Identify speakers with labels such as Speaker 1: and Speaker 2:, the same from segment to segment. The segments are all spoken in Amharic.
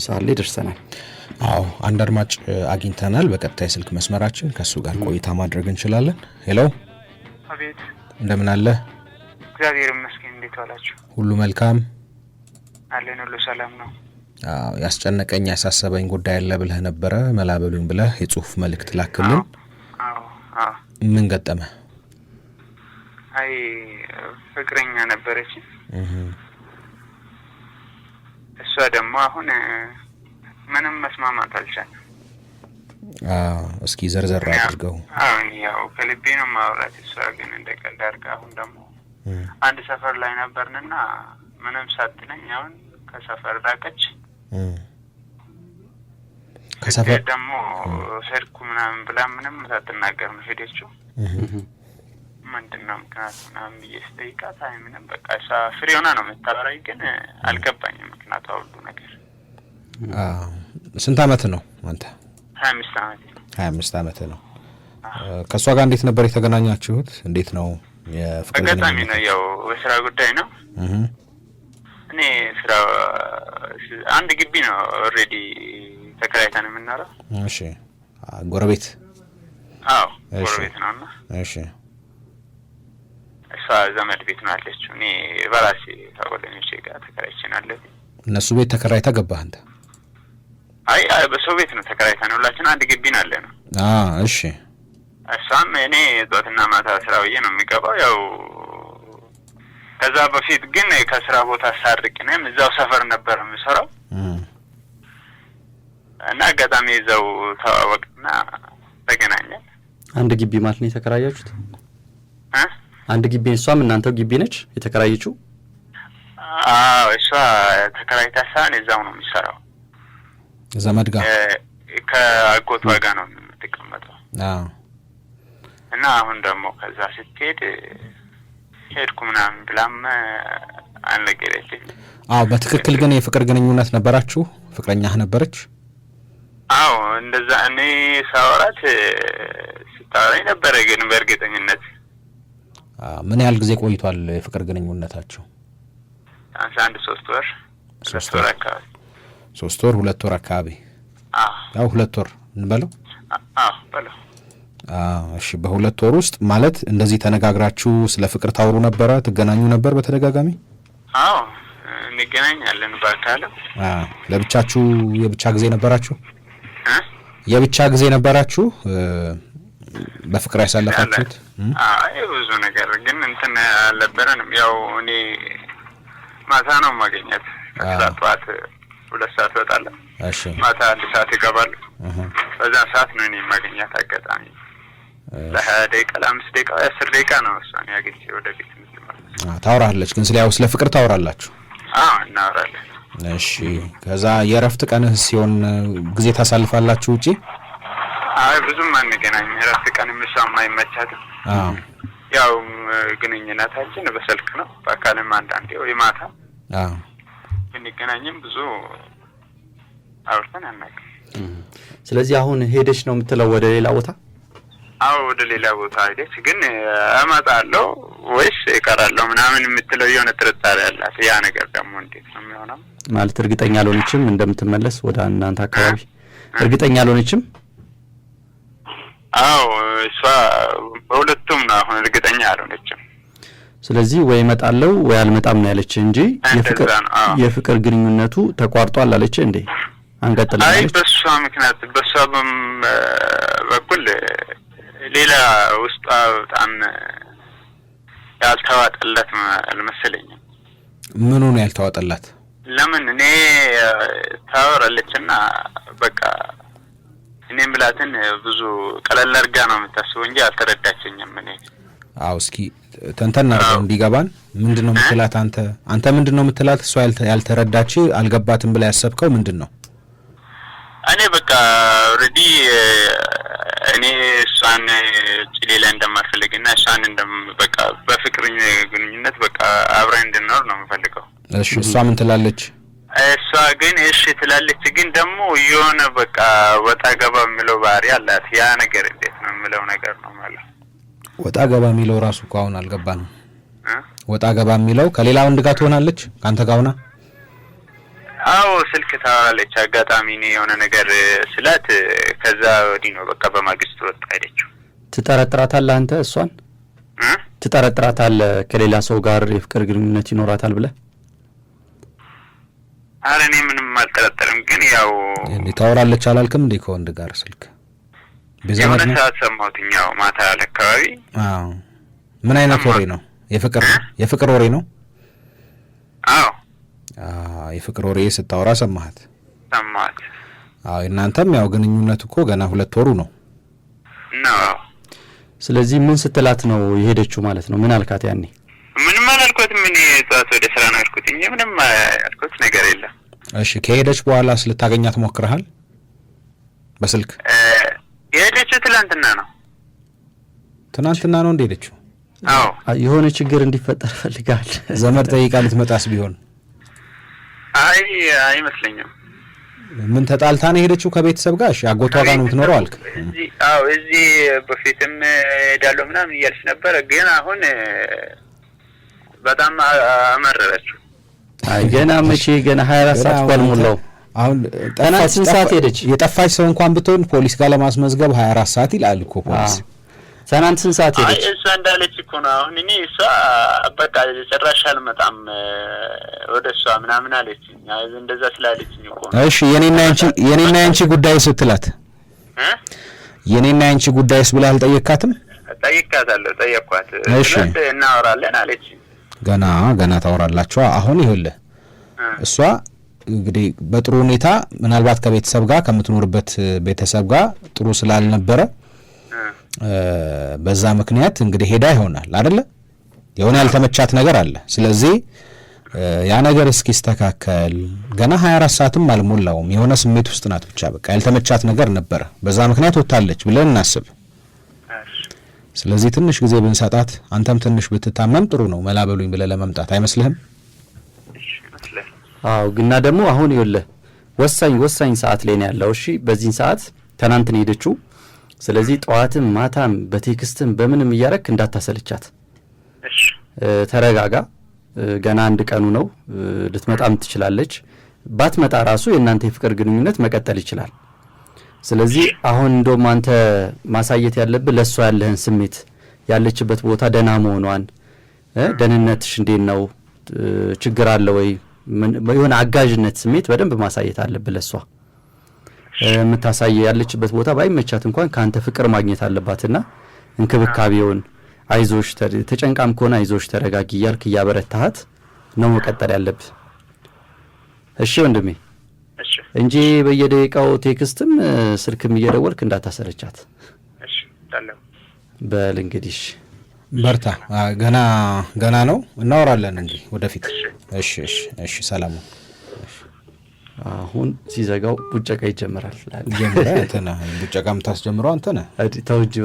Speaker 1: ሰዓት ላይ ደርሰናል።
Speaker 2: አዎ፣ አንድ አድማጭ አግኝተናል። በቀጥታ የስልክ መስመራችን ከእሱ ጋር ቆይታ ማድረግ እንችላለን። Hello።
Speaker 3: አቤት።
Speaker 2: እንደምን አለ?
Speaker 3: እግዚአብሔር ይመስገን። እንዴት ዋላችሁ?
Speaker 2: ሁሉ መልካም?
Speaker 3: አለን፣ ሁሉ ሰላም ነው።
Speaker 2: አዎ፣ ያስጨነቀኝ ያሳሰበኝ ጉዳይ አለ ብለህ ነበረ። መላ በሉኝ ብለህ የጽሁፍ መልእክት ላክልን።
Speaker 3: አዎ።
Speaker 2: ምን ገጠመ?
Speaker 3: አይ፣ ፍቅረኛ ነበረች። እሷ ደግሞ አሁን ምንም መስማማት አልቻለም።
Speaker 2: እስኪ ዘርዘር አድርገው።
Speaker 3: አዎ፣ እኔ ያው ከልቤ ነው ማውራት፣ እሷ ግን እንደ ቀልድ አድርጋ አሁን ደግሞ አንድ ሰፈር ላይ ነበርንና ምንም ሳትለኝ አሁን ከሰፈር ራቀች።
Speaker 2: ከሰፈር
Speaker 3: ደግሞ ሄድኩ ምናምን ብላ ምንም ሳትናገር ነው ሄደችው። ምንድን ነው ምክንያቱ ምናምን ብዬ ስጠይቃት አይ ምንም፣ በቃ እሷ free ሆና ነው የምታወራኝ፣ ግን አልገባኝም ምክንያቷ ሁሉ ነገር።
Speaker 2: ስንት አመት ነው አንተ?
Speaker 3: 25 አመት ነው።
Speaker 2: 25 አመት ነው። ከእሷ ጋር እንዴት ነበር የተገናኛችሁት? እንዴት ነው የፍቅር
Speaker 3: አጋጣሚ ነው፣ ያው በስራ ጉዳይ ነው። እኔ ስራ አንድ ግቢ ነው already ተከራይተን የምንኖረው።
Speaker 2: እሺ፣ ጎረቤት?
Speaker 3: አዎ፣ ጎረቤት ነው እና እሷ ዘመድ ቤት ነው ያለችው። እኔ በራሴ ከጓደኞቼ ጋር ተከራይቼ ነው ያለሁት።
Speaker 2: እነሱ ቤት ተከራይታ ገባህ አንተ?
Speaker 3: አይ፣ በሰው ቤት ነው ተከራይተን፣ ሁላችን አንድ ግቢ ነው ያለ ነው።
Speaker 2: እሺ።
Speaker 3: እሷም እኔ ጠዋትና ማታ ስራ ብዬ ነው የሚገባው። ያው ከዛ በፊት ግን ከስራ ቦታ ሳርቅ እኔም እዛው ሰፈር ነበር የምሰራው እና አጋጣሚ እዛው ተዋወቅና ተገናኘን።
Speaker 1: አንድ ግቢ ማለት ነው የተከራያችሁት? አንድ ግቢ፣ እሷም እናንተው ግቢ ነች የተከራየችው?
Speaker 3: አዎ፣ እሷ ተከራይታ ሳይሆን እዛው ነው የሚሰራው።
Speaker 2: ዘመድ ጋር።
Speaker 3: ከአጎቷ ጋር ነው የምትቀመጠው። እና አሁን ደግሞ ከዛ ስትሄድ ሄድኩ ምናምን ብላም አልነገረችኝም።
Speaker 2: አዎ፣ በትክክል ግን የፍቅር ግንኙነት ነበራችሁ? ፍቅረኛህ ነበረች?
Speaker 3: አዎ፣ እንደዛ እኔ ሳወራት ስታወራኝ ነበረ፣ ግን በእርግጠኝነት
Speaker 2: ምን ያህል ጊዜ ቆይቷል የፍቅር ግንኙነታችሁ?
Speaker 3: አንድ 3 ወር፣ 3 ወር አካባቢ።
Speaker 2: 3 ወር፣ 2 ወር አካባቢ። ያው 2 ወር እንበለው?
Speaker 3: አዎ፣ በለው።
Speaker 2: እሺ፣ በ2 ወር ውስጥ ማለት እንደዚህ ተነጋግራችሁ ስለ ፍቅር ታወሩ ነበረ? ትገናኙ ነበር በተደጋጋሚ?
Speaker 3: አዎ፣ እንገናኛለን በአካልም።
Speaker 2: ለብቻችሁ የብቻ ጊዜ ነበራችሁ? የብቻ ጊዜ ነበራችሁ በፍቅር ያሳለፋችሁት?
Speaker 3: አይ፣ ብዙ ነገር ግን እንትን አልነበረንም። ያው እኔ ማታ ነው የማገኛት። ከዛ ጠዋት 2 ሰዓት እወጣለሁ። ማታ 1 ሰዓት እገባለሁ። በዛ ሰዓት ነው እኔ የማገኛት። አጋጣሚ ለ20 ደቂቃ፣ ለ5 ደቂቃ፣ 10 ደቂቃ ነው እሷን ያገኘሁት ወደ ቤት የምትመለስ።
Speaker 2: ታወራለች ግን ስለ ፍቅር ታወራላችሁ?
Speaker 3: አዎ፣ እናወራለን።
Speaker 2: እሺ፣ ከዛ የእረፍት ቀንህ ሲሆን ጊዜ ታሳልፋላችሁ ውጪ?
Speaker 3: አይ፣ ብዙም አንገናኝም። የእረፍት ቀን እሷም አይመቻትም። ያው ግንኙነታችን በስልክ ነው፣ በአካልም አንዳንዴ ወይ ማታ ብንገናኝም ብዙ አውርተን አናውቅም።
Speaker 1: ስለዚህ አሁን ሄደች ነው የምትለው ወደ ሌላ ቦታ?
Speaker 3: አዎ፣ ወደ ሌላ ቦታ ሄደች፣ ግን እመጣለሁ ወይስ እቀራለሁ ምናምን የምትለው የሆነ ጥርጣሬ አላት። ያ ነገር ደግሞ እንዴት ነው የሚሆነው?
Speaker 1: ማለት እርግጠኛ አልሆነችም እንደምትመለስ ወደ እናንተ አካባቢ? እርግጠኛ አልሆነችም?
Speaker 3: አዎ፣ እሷ በሁለቱም ነው አሁን እርግጠኛ አልሆነችም።
Speaker 1: ስለዚህ ወይ እመጣለሁ ወይ አልመጣም ነው ያለች እንጂ የፍቅር ግንኙነቱ ተቋርጧል አለች እንዴ? አንቀጥልም
Speaker 3: አይ፣
Speaker 1: አለች?
Speaker 3: በሷ ምክንያት በሷ በኩል ሌላ ውስጧ በጣም ያልተዋጠላት አልመሰለኝም።
Speaker 2: ምኑ ነው ያልተዋጠላት?
Speaker 3: ለምን እኔ ታወራለችና በቃ እኔ ምላትን ብዙ ቀለል አድርጋ ነው የምታስበው እንጂ አልተረዳችኝም። እኔ
Speaker 2: አዎ፣ እስኪ ተንተን አድርገው እንዲገባን ምንድነው የምትላት አንተ? አንተ ምንድነው የምትላት? እሷ ያልተረዳች አልገባትም ብላ ያሰብከው ምንድነው?
Speaker 3: እኔ በቃ already እኔ እሷን ሌላ እንደማልፈልግና እሷን በቃ በፍቅር ግንኙነት በቃ አብረን እንድንኖር ነው የምፈልገው።
Speaker 2: እሺ፣ እሷ ምን ትላለች?
Speaker 3: እሷ ግን እሺ ትላለች፣ ግን ደግሞ የሆነ በቃ ወጣ ገባ የሚለው ባህሪ አላት። ያ ነገር እንዴት ነው የሚለው ነገር ነው ማለት።
Speaker 2: ወጣ ገባ የሚለው ራሱ እኮ አሁን አልገባንም። ወጣ ገባ የሚለው ከሌላ ወንድ ጋር ትሆናለች ካንተ ጋር ሆና?
Speaker 3: አዎ ስልክ ታወራለች። አጋጣሚ እኔ የሆነ ነገር ስላት ከዛ ወዲህ ነው በቃ በማግስቱ ወጣ ሄደችው።
Speaker 1: ትጠረጥራታለህ አንተ እሷን? ትጠረጥራታለህ ከሌላ ሰው ጋር የፍቅር ግንኙነት ይኖራታል ብለህ?
Speaker 3: ኧረ እኔ ምንም አልጠረጠርም፣ ግን ያው
Speaker 2: እንዴ ታወራለች አላልክም እንዴ ከወንድ ጋር ስልክ?
Speaker 3: የሆነ ሰዓት ሰማሁት፣ ያው ማታ አካባቢ።
Speaker 2: አዎ ምን አይነት ወሬ ነው? የፍቅር ወሬ ነው?
Speaker 3: አዎ
Speaker 2: የፍቅር ወሬ ስታወራ ሰማሃት?
Speaker 3: ሰማሁት።
Speaker 2: አዎ እናንተም ያው ግንኙነት እኮ ገና 2 ወሩ ነው።
Speaker 3: ነው።
Speaker 1: ስለዚህ ምን ስትላት ነው የሄደችው ማለት ነው? ምን አልካት ያኔ?
Speaker 3: ምንም አላልኳትም። እኔ ጠዋት ወደ ስራ ነው ያልኩት እንጂ ምንም ያልኩት ነገር የለም።
Speaker 2: እሺ ከሄደች በኋላ ልታገኛት ሞክረሃል በስልክ?
Speaker 3: የሄደችው ትላንትና ነው።
Speaker 2: ትናንትና ነው እንደ ሄደችው?
Speaker 3: አዎ።
Speaker 1: የሆነ ችግር እንዲፈጠር ፈልጋል።
Speaker 2: ዘመድ ጠይቃ ልትመጣስ ቢሆን?
Speaker 3: አይ አይመስለኝም።
Speaker 2: ምን ተጣልታ ነው የሄደችው ከቤተሰብ ጋር? እሺ አጎቷ ጋር ነው የምትኖረው አልክ?
Speaker 3: አዎ እዚህ በፊትም እሄዳለሁ ምናምን እያለች ነበረ፣ ግን አሁን በጣም አመረረችው።
Speaker 1: አይ ገና መቼ ገና 24 ሰዓት እኮ አልሞላውም።
Speaker 2: አሁን
Speaker 1: ጠፋች። ስንት ሰዓት ሄደች?
Speaker 2: የጠፋች ሰው እንኳን ብትሆን ፖሊስ ጋር ለማስመዝገብ 24 ሰዓት ይላል እኮ ፖሊስ።
Speaker 1: ትናንት ስንት ሰዓት ሄደች?
Speaker 3: አይ እሷ እንዳለች እኮ ነው። አሁን እኔ እሷ በቃ ጭራሽ አልመጣም ወደ እሷ ምናምን አለችኝ። እንደዛ ስላለችኝ እኮ ነው።
Speaker 2: እሺ የኔና ያንቺ ጉዳይ ስትላት የኔና ያንቺ ጉዳይስ ብለህ አልጠየካትም?
Speaker 3: ጠይቃታለሁ፣ ጠየኳት።
Speaker 2: እሺ
Speaker 3: እናወራለን አለችኝ።
Speaker 2: ገና ገና ታወራላችሁ። አሁን ይኸውልህ እሷ እንግዲህ በጥሩ ሁኔታ ምናልባት ከቤተሰብ ጋር ከምትኖርበት ቤተሰብ ጋር ጥሩ ስላልነበረ በዛ ምክንያት እንግዲህ ሄዳ ይሆናል አይደለ? የሆነ ያልተመቻት ነገር አለ። ስለዚህ ያ ነገር እስኪስተካከል ገና 24 ሰዓትም አልሞላውም። የሆነ ስሜት ውስጥ ናት። ብቻ በቃ ያልተመቻት ነገር ነበረ፣ በዛ ምክንያት ወጣለች ብለን እናስብ። ስለዚህ ትንሽ ጊዜ ብንሰጣት፣ አንተም ትንሽ ብትታመም ጥሩ ነው። መላበሉኝ ብለህ ለመምጣት አይመስልህም?
Speaker 1: አዎ ግና ደግሞ አሁን ይኸውልህ ወሳኝ ወሳኝ ሰዓት ላይ ነው ያለው። እሺ በዚህን ሰዓት ትናንት ነው የሄደችው። ስለዚህ ጠዋትም ማታም በ text ም በምንም እያረክ እንዳታሰልቻት።
Speaker 3: እሺ
Speaker 1: ተረጋጋ። ገና አንድ ቀኑ ነው። ልትመጣም ትችላለች። ባትመጣ ራሱ የእናንተ የፍቅር ግንኙነት መቀጠል ይችላል። ስለዚህ አሁን እንደውም አንተ ማሳየት ያለብህ ለእሷ ያለህን ስሜት፣ ያለችበት ቦታ ደህና መሆኗን፣ ደህንነትሽ እንዴት ነው፣ ችግር አለ ወይ፣ የሆነ አጋዥነት ስሜት በደንብ ማሳየት አለብህ ለእሷ። የምታሳየ ያለችበት ቦታ ባይመቻት እንኳን ከአንተ ፍቅር ማግኘት አለባትና እንክብካቤውን፣ አይዞሽ፣ ተጨንቃም ከሆነ አይዞሽ ተረጋጊ እያልክ እያበረታሃት ነው መቀጠል ያለብህ። እሺ ወንድሜ፣ እንጂ በየደቂቃው text ም ስልክም እየደወልክ እንዳታሰለቻት።
Speaker 3: እሺ
Speaker 1: በል እንግዲህ
Speaker 2: በርታ። ገና ገና ነው፣ እናወራለን እንጂ ወደፊት። እሺ እሺ እሺ ሰላም።
Speaker 1: አሁን ሲዘጋው ቡጨቃ ይጀምራል።
Speaker 2: አንተ ነህ ቡጨቃ የምታስጀምረው አንተ ነህ።
Speaker 1: ተው እንጂ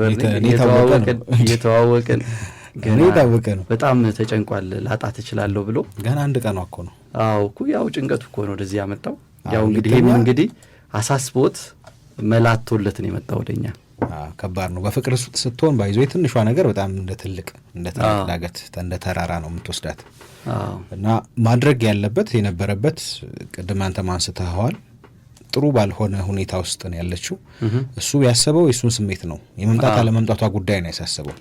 Speaker 1: እየተዋወቅን
Speaker 2: ገና የታወቀ ነው።
Speaker 1: በጣም ተጨንቋል። ላጣት እችላለሁ ብሎ
Speaker 2: ገና አንድ ቀኗ እኮ ነው።
Speaker 1: አዎ እኮ ያው ጭንቀቱ እኮ ነው ወደዚህ ያመጣው። ያው እንግዲህ ይሄም እንግዲህ አሳስቦት መላቶለት ነው የመጣው ወደኛ።
Speaker 2: ከባድ ነው። በፍቅር ስትሆን ባይዞ የትንሿ ነገር በጣም እንደ ትልቅ እንደ ትልቅ ዳገት እንደ ተራራ ነው የምትወስዳት። እና ማድረግ ያለበት የነበረበት ቅድም አንተ አንስተኸዋል፣ ጥሩ ባልሆነ ሁኔታ ውስጥ ነው ያለችው። እሱ ያሰበው የእሱን ስሜት ነው። የመምጣት አለመምጣቷ ጉዳይ ነው ያሳሰበው።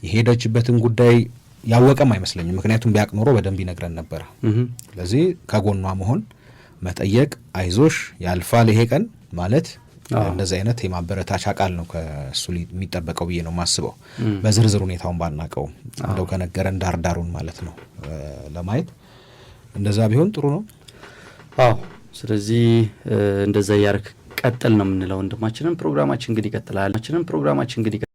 Speaker 2: የሄደችበትን ጉዳይ ያወቀም አይመስለኝም። ምክንያቱም ቢያቅ ኖሮ በደንብ ይነግረን ነበረ። ስለዚህ ከጎኗ መሆን፣ መጠየቅ፣ አይዞሽ ያልፋል ይሄ ቀን ማለት እንደዚህ አይነት የማበረታቻ ቃል ነው ከእሱ የሚጠበቀው ብዬ ነው የማስበው። በዝርዝር ሁኔታውን ባናቀውም እንደው ከነገረን ዳርዳሩን ማለት ነው ለማየት እንደዛ ቢሆን ጥሩ ነው።
Speaker 1: አዎ ስለዚህ እንደዛ እያደረክ ቀጥል ነው የምንለው ወንድማችንን። ፕሮግራማችን እንግዲህ ይቀጥላል።